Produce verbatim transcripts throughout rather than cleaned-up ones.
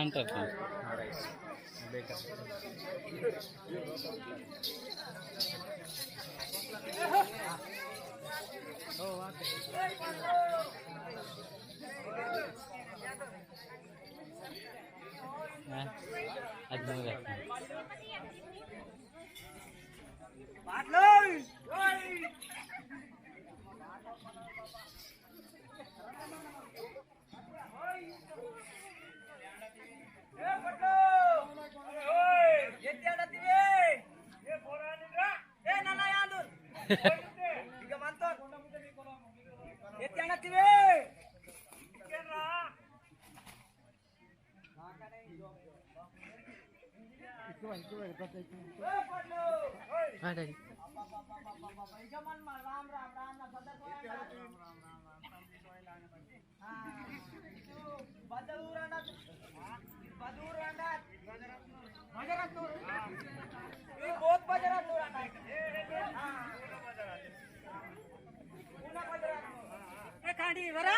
हाँ, आज मैं बैठा हूँ। हाँ, डैडी। ए, कांडी, वरा।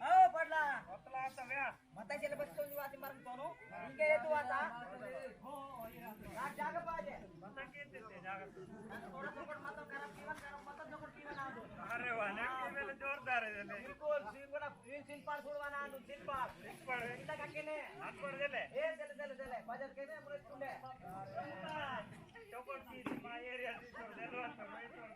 आओ, पडला। पतला आता व्या। मता चले बस तो निवासी मरन तोनो। इनके ये तो आता। ना जागा पाजे। मता के देते जागा। थोड़ा सा मत खराब पीवन, खराब मत तो पीवन आ दो। अरे वाह, ने पीवे जोरदार है ले। बिल्कुल, सीन बना, सीन, सीन पार छोड़वाना आ दो, सीन पार। सीन पार है। इतना का केने? हाथ पड़ दे ले। ए, चले, चले, चले। बाजार केने, मुझे सुने। चौपट की, my area की, तो दे दो, तो मैं तो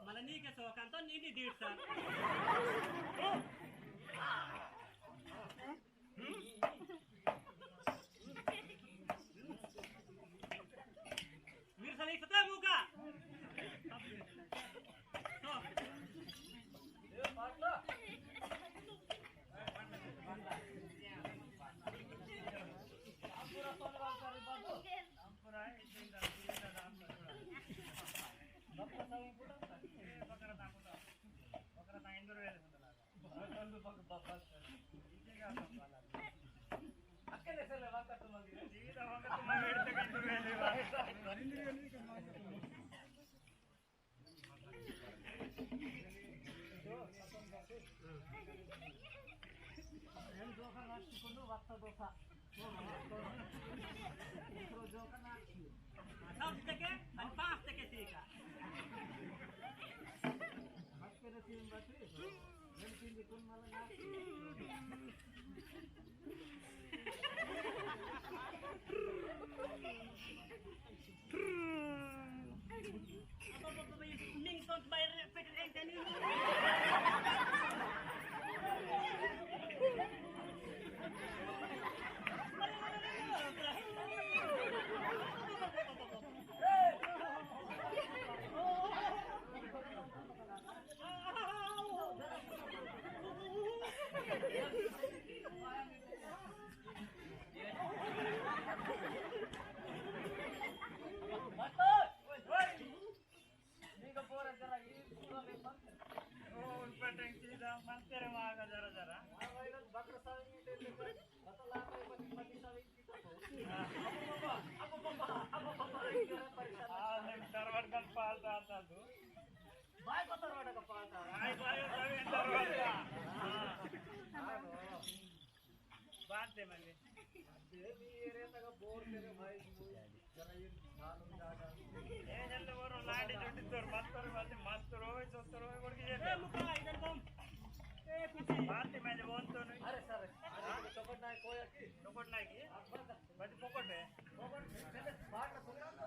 मला नीके सोकांतो नीनी दीड सर। मिरसा नहीं सता मुका। सब तके, हम पास तके सीखा। हाँ, नहीं, तरवार का पाल था, था तू। बाय को तरवार का पाल था। बाय, बाय, बाय, तरवार का। हाँ। बात दे मने। दे भी ये रे तक बोर तेरे भाई, जरा ये मालूम जागा। ए, जल्दी बोलो, लाडी जोड़ी तोर, मत तोर, मत, मत तोर, ओए, सो तोर, ओए, बोल के ये ए, मुका, इधर बम। ए, पीछे। बात दे मने, बोल तो नहीं। अरे, सर, अरे, चौपट ना है, कोई है कि? चौपट ना है कि? आप बस बड़ी फोकट है। फोकट है, चले, बाहर का सुनना तो।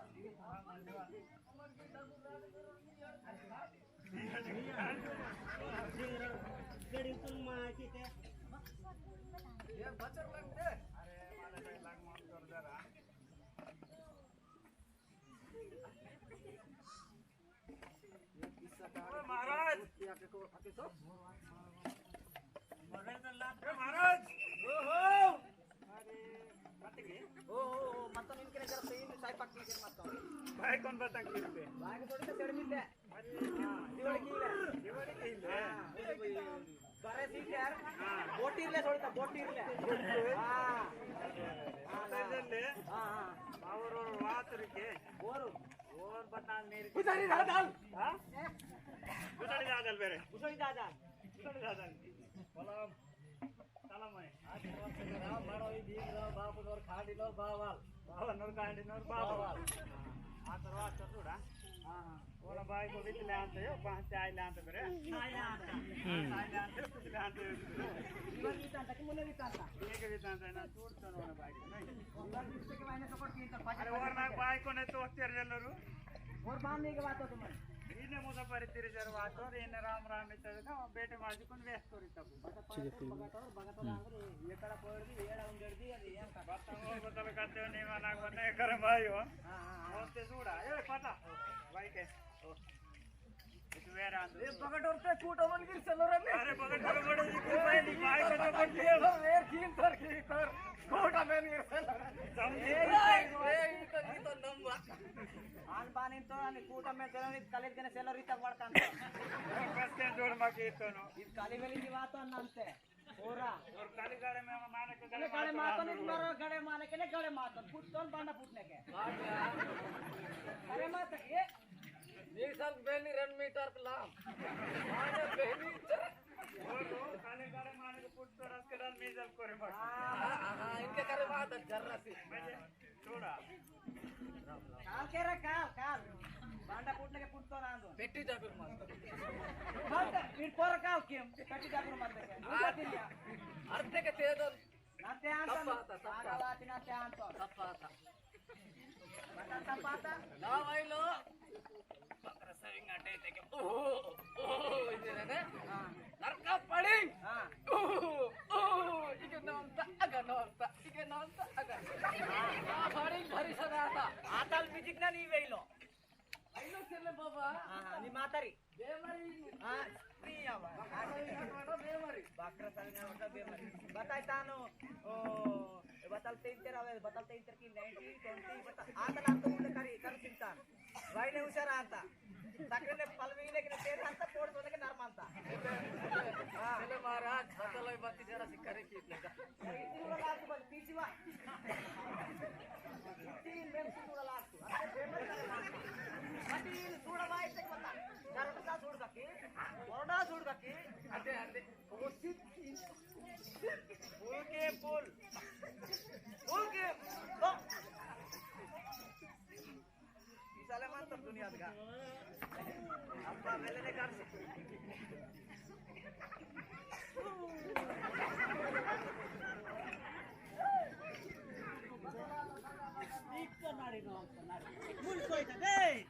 गड़ी तुम माँ की ते। ये बचर लगते। अरे, मारे भाई, लाग मत कर जरा। ओ महाराज! महाराज! ओहो! अरे, मत के? ओ, ओ, ओ, मत तो इनके नजर से ही साई पक के मत तो। भाई कौन बता किरते? भाई को थोड़ी सा चढ़ मिलते। अरे, हाँ। दिवाली की ले। दिवाली की ले। हाँ, वो तो भाई। बारह सीट यार। हाँ। बोटीर ले थोड़ी सा, बोटीर ले। हाँ। हाँ, हाँ। ले। हाँ, हाँ। और, और बात रखे। और? और बता मेरे को। उधर ही रह डाल। हाँ? उधर ही रह डाल मेरे। उधर ही रह डाल। उधर ही रह डाल। सलाम। सलाम है। आज तो राम मारो ही भीम राव बाबू नोर खाड़ी नोर बावाल। बावाल नोर खाड़ी नोर बावाल। आ तरवार चतुड़ा। हाँ, हाँ। ओला भाई को भी ले आते हो, पाँच चाय ले आते मेरे। चाय ले आते। हम्म। चाय ले आते, कुछ ले आते। इधर भी तांता, कि मुन्ने भी तांता। ये के भी तांता है ना, तू तो ना भाई को, नहीं। अरे, और ना भाई को ने तो तेरे जल्लू। और बांध नहीं के बात हो तुम्हारी। इने मुझे पर तेरे जर बात और इने राम राम इतना ना, बेटे माजी को व्यस्त हो रही तब। ठीक है, ठीक है। बगाता और बगाता हम्म। आंदर ये कड़ा पड़ दी, ये डाउन कर दी, अरे ये का। बात हम और बदल करते हो, नहीं माना, बने कर भाई हो। हाँ, हाँ, हाँ। और ते सूड़ा, ए, पता। भाई के। इस वेरा आंदर। ये बगट और ते कूट अमन गिर चलो रे। अरे, बगट और बड़े जी को भाई नहीं, भाई को तो बट दिया। ए, कीम तर, कीम तर। कूट अमन गिर चलो रे। समझे? ए, ए, ये तो, ये तो नंबर। आन बानी तो, आनी कूट अमन चलो, नहीं, कलेज कने चलो, रीता वड़कान तो। बस के जोड़ मा के तो नो। इस काली वेली की बात तो नंते। ओरा। और काली गाड़े में माने के अरे गाड़े मातन मारो, गाड़े माने के ने गाड़े मातन, फुटतोन बांडा फुटने के। अरे मात, ये नीसल बेली रन मीटर लाम। माने बेली। और काली गाड़े माने के फुटतोन रस के डाल मीसल करे मार। हाँ, हाँ, इनके करे मात जर्रा सी। थोड़ा। काल केरा काल, काल। बांडा पुटने के पुटतो ना आंदो। पेटी जागुर मार। मत, फिर पर काल किम, पेटी जागुर मार दे। आ, अर्थे के तेदो। ना ते आंतो। तप्पा आता, तप्पा। आगा बात ना ते आंतो। तप्पा आता। बता तप्पा आता। ला भाई लो। बकरा सविंग अड्डे ते के, ओहो, ओहो, इधर है ना? हाँ। नरका पड़िंग। हाँ। ओहो, ओहो, इके नोंता, अगा नोंता, इके नोंता, अगा। हाँ, पड़िंग भरी सदा आता। आताल म्यूजिक ना नहीं वेलो। आइलो चले बाबा। हाँ, हाँ, नी मातारी। बेमारी। हाँ, नहीं आवा। बकरा सविंग अड्डे बेमारी। बकरा सविंग अड्डे बेमारी। बताई तानो, ओ, बताल तेंतेर आवे, बताल तेंतेर की नाइनटी, ट्वेंटी, बता, आताल आतो उल्ले करी, कर चिंता। वाइने हुशार आंता। तकने पलवीने के तेज आंता, पोड़ सोने के नरम आंता। हाँ। चलो महाराज, बतलो ये बात जरा सी करे की इतने का। इतने वाला आपको बस पीछे वा। इतने में से थोड़ा लास्ट। अरे, फेमस है। बाकी थोड़ा वाइट से बता। जरा बता, थोड़ा सा। कोरोना सूड़ काकी। अदे, अदे। कोशिश की। पुल के पुल। पुल के, तो। ई साले मान तो दुनिया का। अब्बा मेले ने कर। मुल कोई था, दे।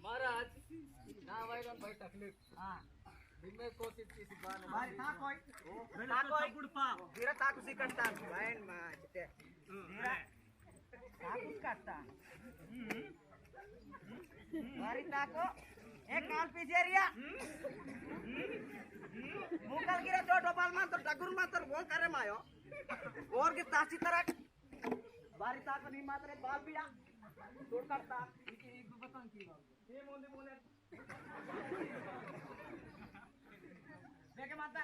महाराज, ना भाई लोग भाई तकलीफ। हाँ। बिम्मे कोशिश की सी बाने भाई, ना कोई। ना कोई। गुड़पा। गिरा ताकु सी कट्टा। बहन माँ, चिते। गिरा। ताकु सी कट्टा। बारी ताको, एक काल पीछे रिया। मुकल गिरा जो डोबाल मातर, डगुर मातर, वो करे मायो। और की तासी तरह, बारी ताको नी मातर, बाल पीड़ा। तोड़ करता। ये मोंदे बोले। बेके माता।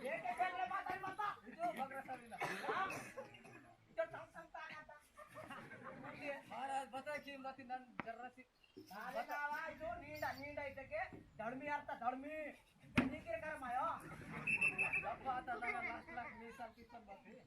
बेके बेके माता, माता। इतो बगरा सारीला। हाँ? इतो संग संग ताना था। महाराज, बता कि मती नन जर्रा सी। अरे ना भाई, जो नींदा, नींदा इतके धर्मी अर्थ धर्मी। नीके कर मायो। बाबा, आता लगा लाख लाख नी साल की सब बात है।